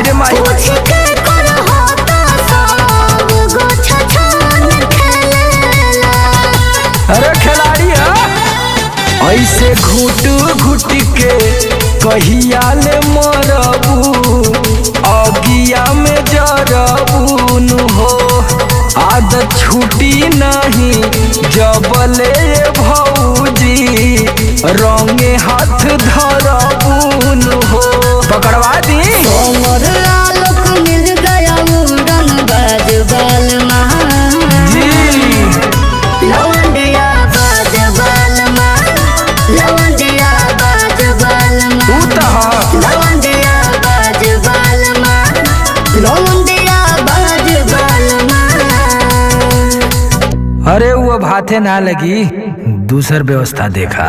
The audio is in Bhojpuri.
रे माई। पूछ के कर होता सब गो छछन खेलेला। अरे खिलाड़ी हा, ऐसे घुट घुट के कहिया ले मरबू, अगिया में जरबू नु हो। आदत छूटी नहीं जबले भौजी रंगे हाथ धरबू नु हो। पकड़वा दी। और आलोक मिल गया उड़न बाज बाल जी। लवंडिया बाज बाल लवंडिया बाज बाल ऊ त ह। लवंडिया बाज बाल लवंडिया बाज बाल। अरे वो अब हाथे ना लगी, दूसर व्यवस्था देखा।